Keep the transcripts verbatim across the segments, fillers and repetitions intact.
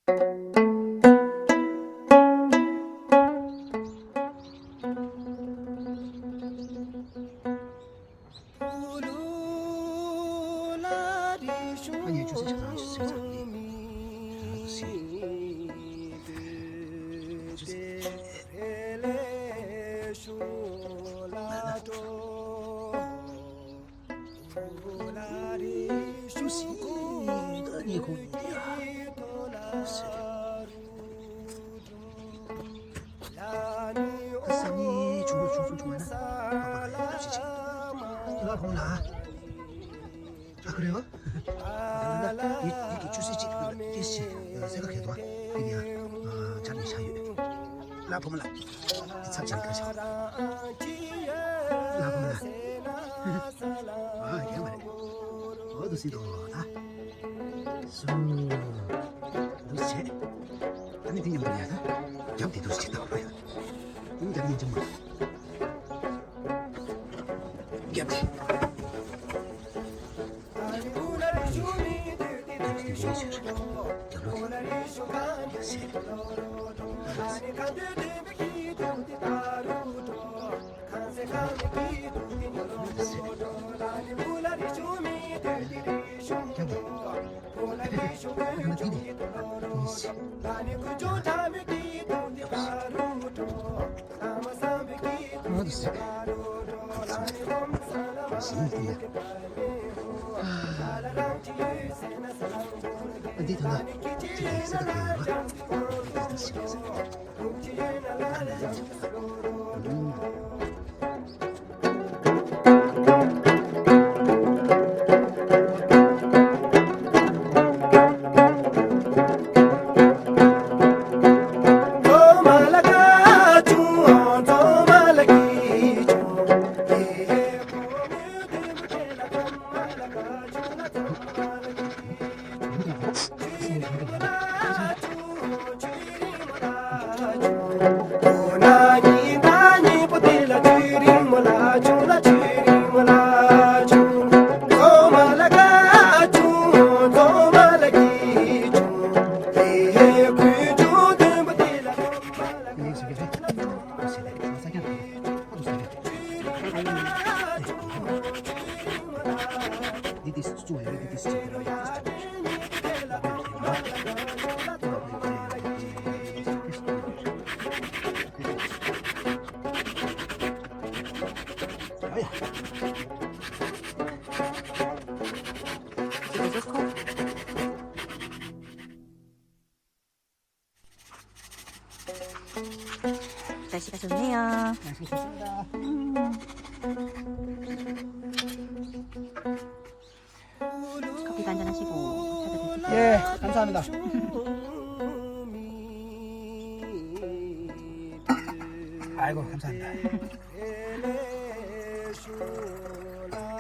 ཨ་ནི་ཅུང་ཟད་ཆ་ཚང་ཅུང་ཟད་ཚང་ནི། ཅུང་ཟད། ཅུང་ཟད་ད་ཉེ་ཁུག་ཡིན་ཏེ་ཡ། ཟེར། ད་སང་ཉིན་ཆུང་ཆུང་ཆུང་ཆུང་བ་ན་ཨ་ཕ་ལ་ཡག་ཤོས་ཅིག་ལ་ཧོང་ལ། ཨ་ཁུ་རེ་བ། ད་ཡིད་ཡིད་ཀྱི་ཆུ་སྲིན་གཅིག་གི་ལ་ཏིས་ཅི་སེ་ག་གས་དོ་ཡིན་ཡ། ཆར་ནི་ཆ་ཡོད། ལ་ཕོ་མོ་ལ། ཚབ་ཆང་ཁ་ཤ། ལ་ཕོ་མོ་ལ། ཨ་ཡ་མ་རེད། འོ་དུ་སྲིད་དོ་ད། སུ། འདུག་བྱས། ཨ་ནི་དེ་མཉམ་དུ་ཡ་ད། རྒྱབ་དེ་འདུག་བྱས་དང་བ་ཡ། ཨུ་རྒྱབ་ཡིན་ཅི་མ། རྒྱབ་དེ། རྒྱབ་དེ་འདུག་བྱས། རྒྱབ་ལོག་དེ། ཡ་སེ། ཡ་སེ། རྒྱབ་དེ། 날씨가 좋네요. 날씨가 좋습니다. 음. 커피도 한잔 하시고. 예, 감사합니다. 아이고, 감사합니다.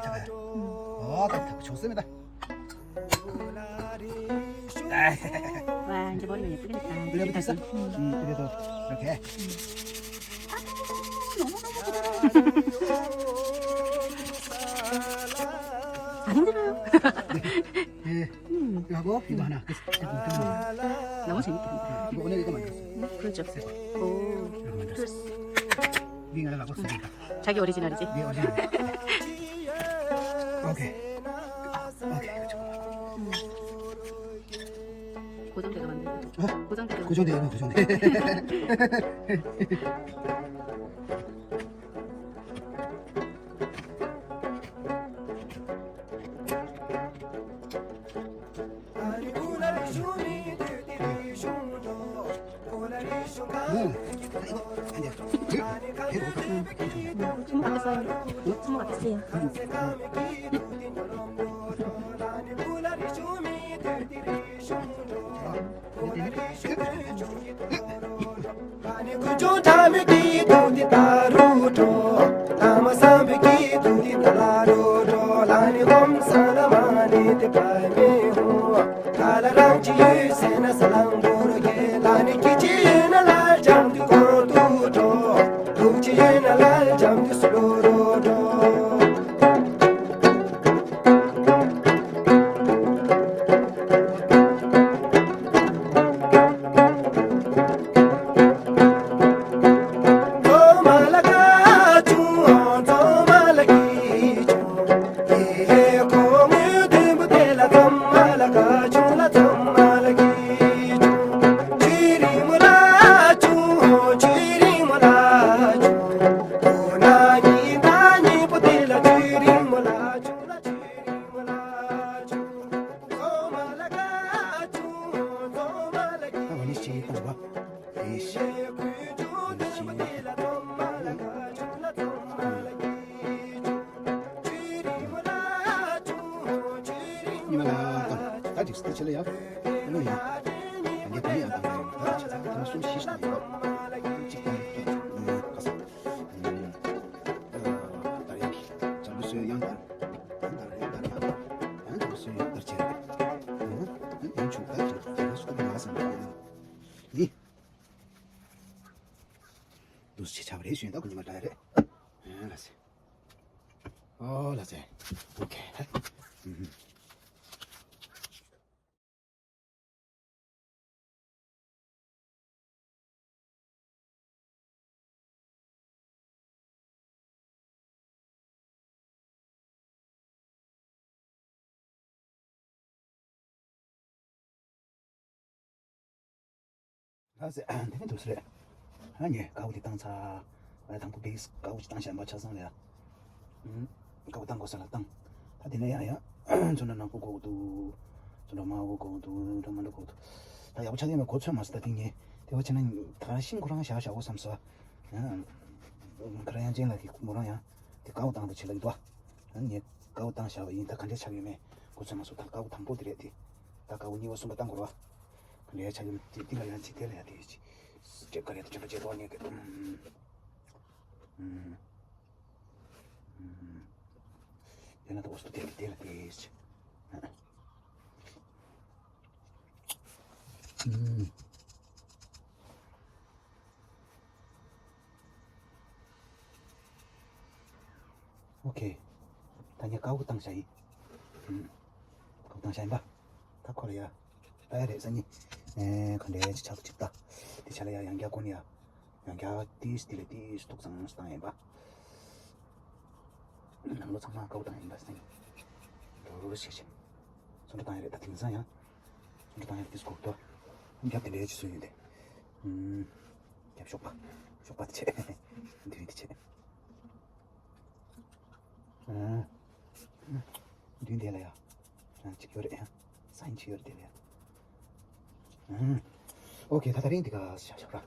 잠깐. 어, 딱, 딱 좋습니다. 와, 이제 머리가 예쁘게 됐다. 그래도 됐어? 음, 그래도 이렇게. 아, 너무너무 부드러워. 안 힘들어요. 네. 음. 이거 하고 이거 하나. 그래서 이거 아, 너무 재밌다. 이거 오늘 이거 만들었어요. 음, 그렇죠. 오, 이거 만들었어요. 네. 링을 하고 쓰니까. 자기 오리지널이지? 네, 오리지널. 오케이. 오케이, 그렇죠. 음. 고정대가 만들고. 어? 고정대가. 고정대, 이거 고정대. 응. 이거, 아니야. 응. 주먹 같았어요. 주먹 같았어요. ཅེས་བཏང་བ། དེ་བཞིན། ཉི་མ་ལ་བཏང་། ད་འགྲིག་སྟེ་ཆེ་ལ་ཡ། ཨ་ནི་ཡ། ངས་ད་ནི་ཡ་བཏང་བ་ཡིན། ད་ཆ་ཚང་ཐེངས་གསུམ་བཞི་ཞིག་བཏང་ཡོད། གཅིག་བཏང་། ཁ་ས། ད་ཡ། འཇམ་པོ་བཟོས་ཡང་ད། ཡང་ད་ཡང་ད་ཡང་། ཡང་འཇམ་པོ་བཟོས་ཡང་ད་བྱས། ཡང་ཆུང་ད་ཆུང་ད་སུ་ད་མ་སམ་ད་ཡང་། ཡི། འདུག་སེ་བྱས་བྱ་བ་རེད་ཞུས་ད་ཁོ་ཉི་མ་འདྲ་རེད། ཨ་ལ་སེ། ཨོ་ལ་སེ། ཨོ་ཁེ། ལགས་སེ། དེ་ནས་འདུག་སེ་རེད། ཨ་ནི་ཀའུ་དེ་བཏང་ཚར། ཨ་དང་པོ་བིག་ཀའུ་ཅིག་བཏང་བཞག་པ་ཆ་ཚང་ལ་ཡ། ཀའུ་བཏང་དགོས་ས་ལ་བཏང་། ད་དེ་ནས་ཡང་ཡང་ཚོན་ཁྲ་ནག་པོ་དགོས་འདུག་ཚོན་ཁྲ་དམར་པོ་དགོས་འདུག་ཚོན་ཁྲ་དམར་པོ་དགོས་འདུག་ད་ཡག་པོ་ཆགས་ཡོད་མེད་གོ་ཚོད་མ་སོང་། ད་དེ་ངས་དེ་བ་བྱས་ན་ད་ཤིང་ཁོ་རང་བཞག་བཞག་འོ་བསམ་སོང་། ཡང་ཁ་ར་ཡང་ཅན་ལགས་ཀྱིས་མོ་རང་ཡང་དེ་ཀའུ་བཏང་དུ་བྱེད་ལ་ཡིན་དོ། ཨ་ནི་ངས་ཀའུ་བཏང་བཞག་པ་ཡིན། ད་ག་འདྲས་ཆགས་ཡོད་མེད་གོ་ཚོད་མ་སོང་། ད་ཀའུ་དང་པོ་དེ་རེད་དེ། ད་ཀའུ་གཉིས་པ་གསུམ་པ་བཏང་དགོས་རེད་བ། ག་འདྲས་ཆགས་ཡོད་མེད་དེ་འདི་ལ་ཡང་ཅིག་དེ་ལ་ཡང་དེ་ཅིག་ཅེབ་ག་རེ་དེ་དྲན་པ་བརྗེད་དོ་ནས་གི། ཨུམ། ཨུམ། དེ་ན་ད་འོ་སུ་དེ་ལ་དེ་ལ་དེ་ཅིག་ཨུམ། ཨོ་ཁེ། ད་ངས་ཀའུ་བཏང་བཞག་ཡིན། ཨུམ། ཀའུ་བཏང་བཞག་ཡིན་པ། ད་ཁོ་ལ་ཡ། ད་ཡ་རེད་ས་ཉིན། ཨེ་ག་འདྲས་ཅིག་ཆགས་སུ་ཅིག་ད། དེ་ཆ་ལ་ཡ་ཡང་བསྐྱར་ཀུན་ཡ། ཡང་བསྐྱར་ཏིས་དེ་ལས་ཏིས་ཏོག་ཙམ་བཏང་ཡིན་པ། ནང་ལོ་ཚང་མ་ཀའུ་བཏང་ཡིན་པ་ས་ཉིན། རོ་རོ་ཞིག་ཞིག་ཚོན་ཁྲ་བཏང་ཡ་རེད་ད་དེང་སང་ཡང་། ཚོན་ཁྲ་བཏང་ཡ་རེད་ཏིས་གོ་ཏོ། རྒྱབ་དེ་འདྲས་ཅིག་སུ་ཡིན་ཏེ། ཨུམ། རྒྱབ་ཞོགས་པ། ཞོགས་པ་དེ་བྱས། མདུན་དེ་བྱས། ཨ། མདུན་དེ་ལ་ཡ། ཨ་གཅིག་ཡོད་རེད་ཡ། ས་ཡིན་གཅིག་ཡོད་རེད་དེ་ལ་ཡ། ཨ། ཨོ་ཁེ་ད་ད་རིང་འདི་ག་ཞག་ཞག་ར།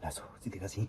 ལགས་སོ་རྩིས་འདི་ག་ཟིན།